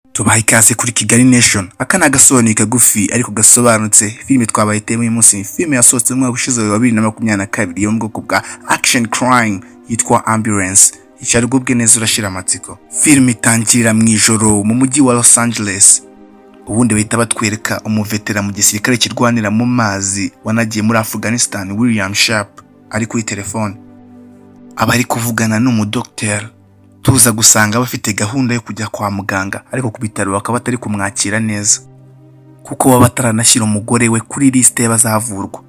Tubaha ikaze kuri Kigali Nation. Aka ni agasobanuye kagufi ariko gasobanutse. Filime twabahitiyemo uyu munsi ni filime yasohotse mu mwaka ushize wa 2022 yo mu bwoko bwa action crime yitwa Ambulance. Icara ugubwe neza, urashira amatsiko. Filime itangirira mu ijoro mu mujyi wa Los Angeles. Ubundi bahita batwereka umuvetera mu gisirikare kirwanira mu mazi wanagiye muri Afghanistan, William Sharp, ari kuri telefone. Aba ari kuvugana n'umudokiteri. Tuza gusanga bafite gahunda yo kujya kwa muganga, ariko ku bitaro bakaba batari kumwakira neza kuko baba bataranashyira umugore we kuri lisite y'abazavurwa.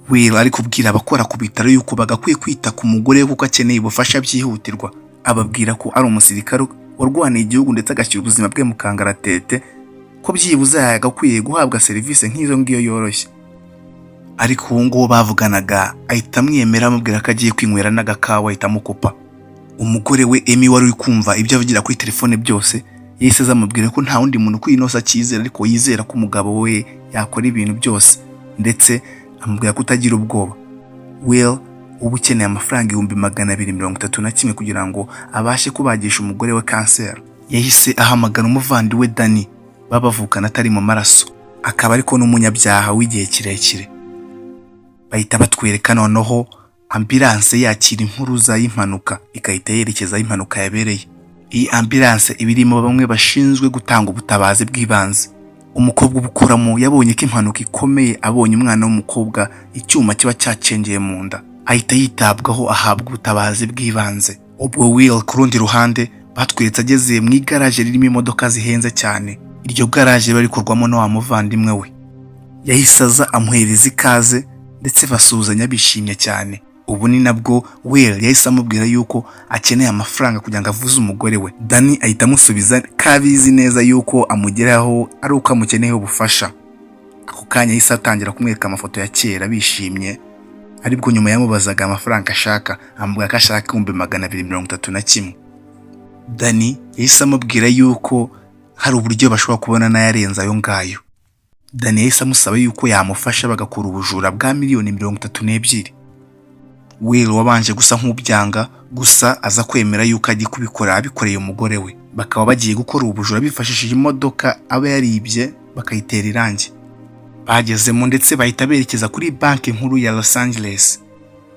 Will ari kubwira abakora ku bitaro yuko bagakwiye kwita ku mugore we kuko akeneye ubufasha byihutirwa. Ababwira ko ari umusirikare warwaniye igihugu ndetse agashyira ubuzima bwe mu kangaratete, ko byibuze yagakwiye guhabwa serivisi nk'izo ngiyo yoroshye. Ariko uwo nguwo bavuganaga ahita amwemera, amubwira ko agiye kwinywera n'agakawa, ahita amukupa. Umugore we Amy, wari uri kumva ibyo avugira kuri telefone byose, yahise azamubwira ko nta wundi muntu kuri ino si akizera, ariko yizera ko umugabo we yakora ibintu byose, ndetse amubwira ko utagira ubwoba. Will uba ukeneye amafaranga 231,000 kugira ngo abashe kubagisha umugore we kanseri, yahise ahamagara umuvandi we Danny, babavukana atari mu maraso, akaba ariko n'umunyabyaha w'igihe kirekire. Bahita batwereka noneho ambulance yakira impuruza y'impanuka, igahita yerekeza aho impanuka yabereye. Iyi ambulance iba irimo bamwe bashinzwe gutanga ubutabazi bw'ibanze. Umukobwa ubukoramo yabonye ko impanuka ikomeye, abonye umwana w'umukobwa icyuma kiba cyacengeye mu nda, ahita yitabwaho, ahabwa ubutabazi bw'ibanze. Ubwo Will ku rundi ruhande batweretse ageze mu igaraje ririmo imodoka zihenze cyane. Iryo garaje riba rikorwamo na wa muvandimwe we. Yahise aza amuhereza ikaze, ndetse basuhuzanya bishimye cyane. Ubu ni nabwo Will yahise amubwira yuko akeneye amafaranga kugira ngo avuze umugore we. Danny ahita amusubiza ko abizi neza yuko amugeraho ari uko amukeneyeho ubufasha. Ako kanya yahise atangira kumwereka amafoto ya kera bishimye, aribwo nyuma yamubazaga amafaranga ashaka, amubwira ko ashaka 231,000. Danny yahise amubwira yuko hari uburyo bashobora kubona n'ayarenze ayo ngayo. Danny yahise amusaba yuko yamufasha bagakora ubujura bwa miliyoni 32. Will wabanje gusa nk'ubyanga, gusa aza kwemera yuko agiye kubikora abikoreye umugore we. Bakaba bagiye gukora ubujura bifashishije imodoka aba yaribye, bakayitera irangi. Bagezemo ndetse bahita berekeza kuri banki nkuru ya Los Angeles.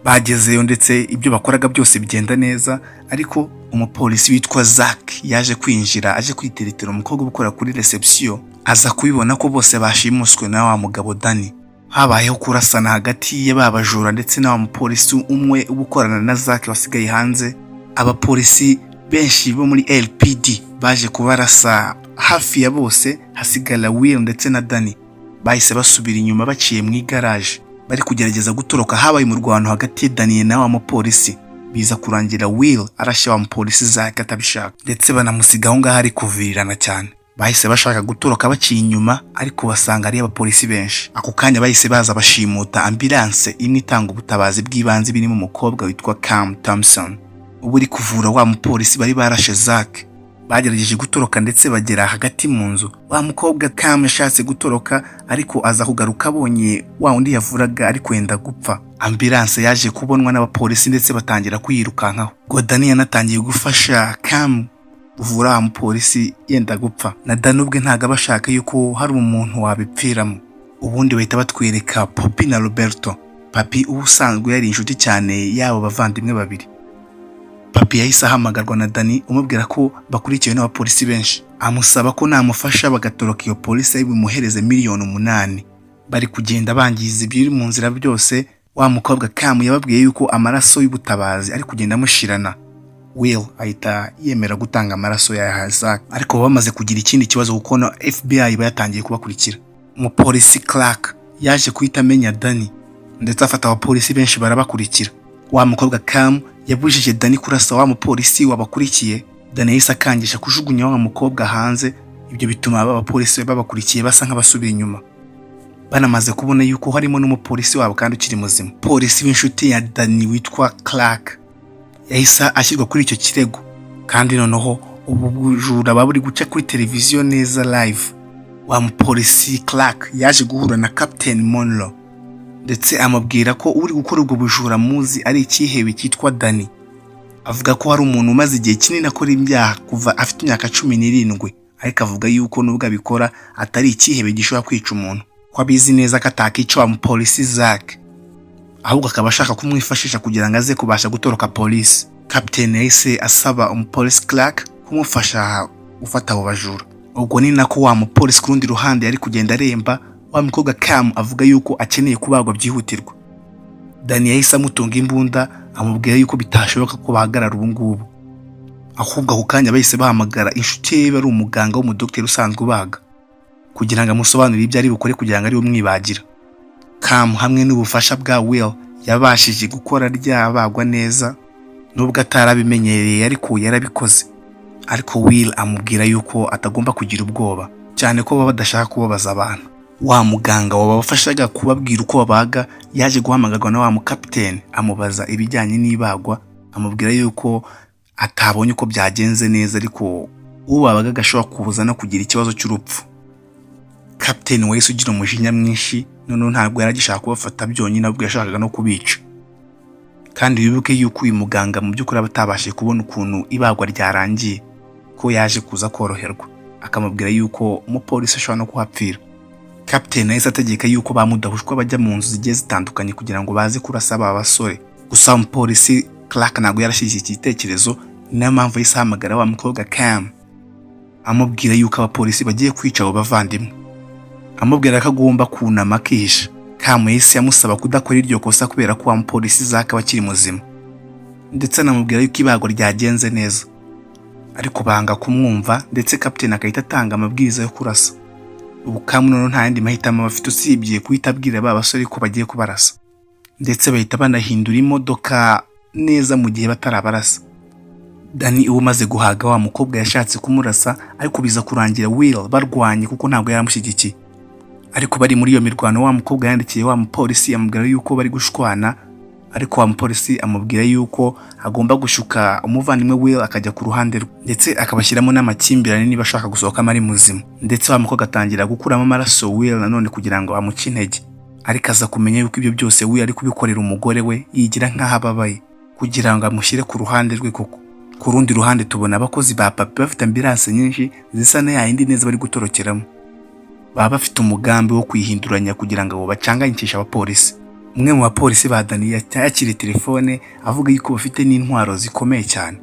Bagezeyo ndetse ibyo bakoraga byose bigenda neza, ariko umupolisi witwa Zack yaje kwinjira aje kwiteretera umukobwa ukora kuri reception, aza kubibona ko bose bashimuswe na wa mugabo Danny. Habayeho kurasana hagati ye babajura ndetse na wa mupolisi umwe uba ukorana na Zack wasigaye hanze. Abapolisi benshi bo muri LPD baje kubarasa hafi ya bose, hasigara Will ndetse na Danny. Bahise basubira inyuma baciye mu igaraje bari kugerageza gutoroka. Habaye umurwano hagati ya Danny na wa mupolisi, biza kurangira Will arashe wa mupolisi Zack atabishaka, ndetse banamusiga aho ngaho ari kuvirirana cyane. Bahise bashaka gutoroka baciye inyuma, ariko basanga ari abapolisi benshi. Ako kanya bahise baza bashimuta ambulance imwe itanga ubutabazi bw'ibanze, birimo umukobwa witwa Cam Thompson uba uri kuvura wa mupolisi bari barashe Zack. Bagerageje gutoroka ndetse bagera hagati mu nzu. Wa mukobwa Cam yashatse gutoroka, ariko aza kugaruka abonye wa wundi yavuraga ari kwenda gupfa. Ambulance yaje kubonwa n'abapolisi ndetse batangira kuyirukankaho. Ubwo Danny yanatangiye gufasha Cam kuvura wa mupolisi yenda gupfa, na Danny ubwe ntabwo aba ashaka yuko hari umuntu wabipfiramo. Ubundi bahita batwereka Poppy na Roberto. Papi uba usanzwe yari inshuti cyane y'abo bavandimwe babiri. Papi yahise ahamagarwa na Danny umubwira ko bakurikiwe n'abapolisi benshi, amusaba ko namufasha bagatoroka iyo polisi ari bumuhereze miliyoni 8. Bari kugenda bangiza ibiri mu nzira byose. Wa mukobwa Cam yababwiye yuko amaraso y'ubutabazi ari kugenda amushirana. Will ahita yemera gutanga amaraso ya Isaac, ariko baba bamaze kugira ikindi kibazo kuko na FBI iba yatangiye kubakurikira. Umupolisi Clark yaje guhita amenya Danny ndetse afata abapolisi benshi barabakurikira. Wa mukobwa Cam yabujije Danny kurasa wa mupolisi wabakurikiye. Danny yahise akangisha kujugunya wa mukobwa hanze. Ibyo bituma aba bapolisi babakurikiye basa nk'abasubira inyuma, banamaze kubona yuko harimo n'umupolisi wabo kandi ukiri muzima. Polisi w'inshuti ya Danny witwa Clark yahise ashyirwa kuri icyo kirego, kandi noneho ubu bujura baba buri guca kuri televiziyo neza live. Wa mupolisi Clark yaje guhura na Captain Monroe ndetse amubwira ko uri gukora ubwo bujura muzi ari icyihebe cyitwa Danny. Avuga ko hari umuntu umaze igihe kinini akora ibyaha kuva afite imyaka 17. Ariko avuga yuko nubwo abikora atari icyihebe gishobora kwica umuntu, ko abizi neza ko atakica wa mupolisi Zack, ahubwo akaba ashaka kumwifashisha kugira ngo aze kubasha gutoroka polisi. Kapiteni yahise asaba umupolisi Clark kumufasha gufata abo bajura. Ubwo ni nako wa mupolisi ku rundi ruhande yari kugenda aremba. Wa mukobwa Cam avuga yuko akeneye kubagwa byihutirwa. Dani yahise amutunga imbunda, amubwira yuko bitashoboka ko bahagarara ubu ngubu, ahubwo ako kanya bahise bahamagara inshuti ye ari umuganga w'umudogiteri usanzwe ubaga, kugira ngo amusobanurire ibyo ari bukore kugira ngo ariwe umwibagira. Cam hamwe n'ubufasha bwa Will yabashije gukora ryabagwa neza, nubwo atarabimenyereye, ariko yarabikoze. Ariko Will amubwira yuko atagomba kugira ubwoba cyane, ko baba badashaka kubabaza abantu. Wa muganga wabafashaga kubabwira uko babaga yaje guhamagarwa na wa mukapiteni, amubaza ibijyanye n'ibagwa, amubwira yuko atabonye uko byagenze neza, ariko ubabaga ashobora kuza no kugira ikibazo cy'urupfu. Kapiteni wahise ugira umujinya mwinshi. Noneho ntabwo yari agishaka kubafata byonyine, ahubwo yashakaga no kubica. Kandi wibuke yuko uyu muganga mu by'ukuri aba atabashije kubona ukuntu ibagwa ryarangiye, ko yaje kuza koroherwa, akamubwira yuko umupolisi ashobora no kuhapfira. Kapiteni yahise ategeka yuko ba mudahushwa bajya mu nzu zigiye zitandukanye kugira ngo baze kurasa aba basore. Gusa umupolisi Clark ntabwo yarashyigikiye iki gitekerezo. Niyo mpamvu yahise ahamagara wa mukobwa Cam, amubwira yuko abapolisi bagiye kwica abo bavandimwe, amubwira ko agomba kunama akihisha. Cam yahise amusaba kudakora iryo kosa kubera ko wa mupolisi Zack aba akiri muzima, ndetse anamubwira yuko ibagwa ryagenze neza, ariko banga kumwumva, ndetse kapiteni agahita atanga amabwiriza yo kurasa. Ubu Cam noneho nta yandi mahitamo bafite usibye guhita abwira ba basore ko bagiye kubarasa, ndetse bahita banahindura imodoka neza mu gihe batarabarasa. Dani uba umaze guhaga wa mukobwa yashatse kumurasa, ariko biza kurangira Will barwanye kuko ntabwo yari amushyigikiye. Ariko bari muri iyo mirwano, wa mukobwa yandikiye wa mupolisi amubwira yuko bari gushwana, ariko wa mupolisi amubwira yuko agomba gushuka umuvandimwe Will akajya ku ruhande rwe, ndetse akabashyiramo n'amakimbirane niba ashaka gusohokamo ari muzima. Ndetse wa mukobwa atangira gukuramo amaraso Will nanone kugira ngo amuce intege, ariko aza kumenya yuko ibyo byose Will ari kubikorera umugore we, yigira nk'aho ababaye kugira ngo amushyire ku ruhande rwe koko. Ku rundi ruhande tubona abakozi ba papi bafite ambulance nyinshi zisa na yayindi neza bari gutorokeramo. Baba bafite umugambi wo kuyihinduranya kugira ngo bacanganyikishe abapolisi. Umwe mu bapolisi ba Dani yakiriye telefone avuga yuko bafite n'intwaro zikomeye cyane.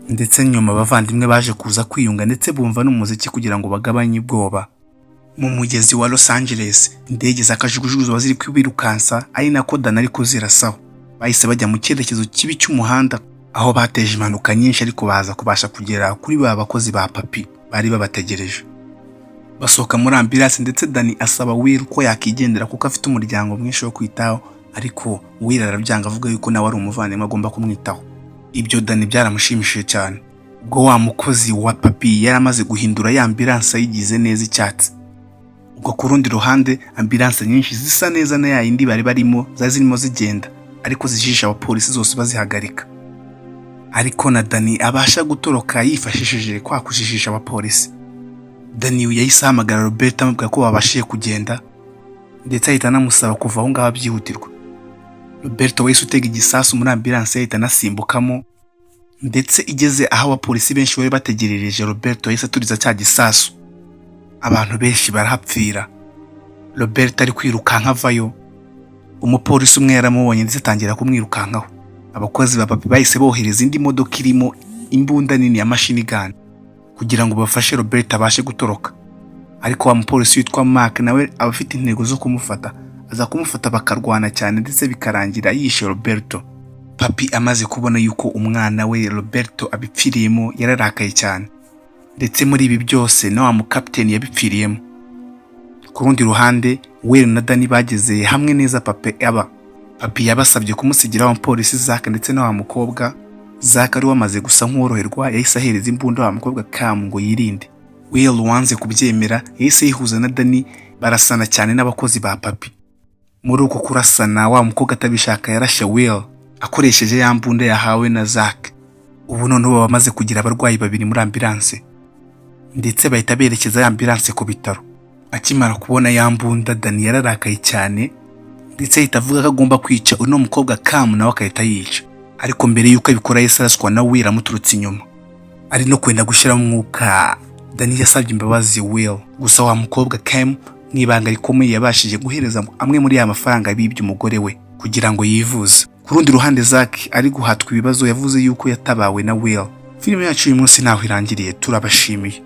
Ndetse nyuma abavandimwe baje kuza kwiyunga, ndetse bumva n'umuziki kugira ngo bagabanye ubwoba. Mu mugezi wa Los Angeles, indege za kajugujugu ziba ziri kwirukansa, ari nako Dani ari kuzirasaho. Bahise bajya mu cyerekezo kibi cy'umuhanda, aho bateje impanuka nyinshi, ariko baza kubasha kugera kuri ba bakozi ba papi bari babategereje. Basohoka muri ambulance, ndetse Dani asaba Will ko yakigendera kuko afite umuryango mwinshi wo kwitaho, ariko Will arabyanga, avuga yuko nawe ari umuvandimwe, agomba kumwitaho. Ibyo Dani byaramushimishije cyane. Ubwo wa mukozi wa papi yari amaze guhindura ya ambulance ayigize neza icyatsi. Ubwo ku rundi ruhande ambulance nyinshi zisa neza na ya yindi bari barimo zari zirimo zigenda, ariko zijisha abapolisi zose bazihagarika, ariko na Dani abasha gutoroka yifashishije kwa kujijisha abapolisi. Dani yahise ahamagara Robert, amubwira ko babashije kugenda, ndetse ahita anamusaba kuva aho ngaho byihutirwa. Roberto wahise utega igisasu muri ambulance, ahita anasimbukamo, ndetse igeze aho abapolisi benshi bari bategerereje, Roberto yahise aturiza cya gisasu, abantu benshi barahapfira. Roberto ari kwirukanka avayo, umupolisi umwe yaramubonye, ndetse atangira kumwirukankaho. Abakozi ba papi bahise bohereza indi modoka irimo imbunda nini ya machine gun kugira ngo bafashe Robert abashe gutoroka. Ariko wa mupolisi witwa Mark nawe aba afite intego zo kumufata, aza kumufata bakarwana cyane, ndetse bikarangira yishe Roberto. Papi amaze kubona yuko umwana we Roberto abipfiriyemo, yararakaye cyane, ndetse muri ibi byose na wa mukapiteni yabipfiriyemo. Ku rundi ruhande, Will na Danny bageze hamwe neza papi aba. Papi yabasabye kumusigira wa mupolisi Zack ndetse na wa mukobwa. Zack ari wamaze gusa nk'uworoherwa, yahise ahereza imbunda wa mukobwa Cam ngo yirinde. Will wanze kubyemera, yahise yihuza na Danny, barasana cyane n'abakozi ba papi. Muri uko kurasana, wa mukobwa atabishaka yarashe Will akoresheje ya mbunda yahawe na Zack. Ubu noneho baba bamaze kugira abarwayi babiri muri ambulance, ndetse bahita berekeza ya ambulance ku bitaro. Akimara kubona ya mbunda, Danny yararakaye cyane, ndetse ahita avuga ko agomba kwica uno mukobwa Cam, nawe agahita yica. Ariko mbere y'uko abikora, yahise araswa na Will amuturutse inyuma, ari no kwenda gushyiramo umwuka. Danny yasabye imbabazi Will. Gusa wa mukobwa Cam, mu ibanga rikomeye, yabashije guhereza amwe muri ya mafaranga bibye umugore we kugira ngo yivuze. Ku rundi ruhande, Zack ari guhatwa ibibazo, yavuze yuko yatabawe na Will. Filime yacu uyu munsi ntaho irangiriye. Turabashimiye.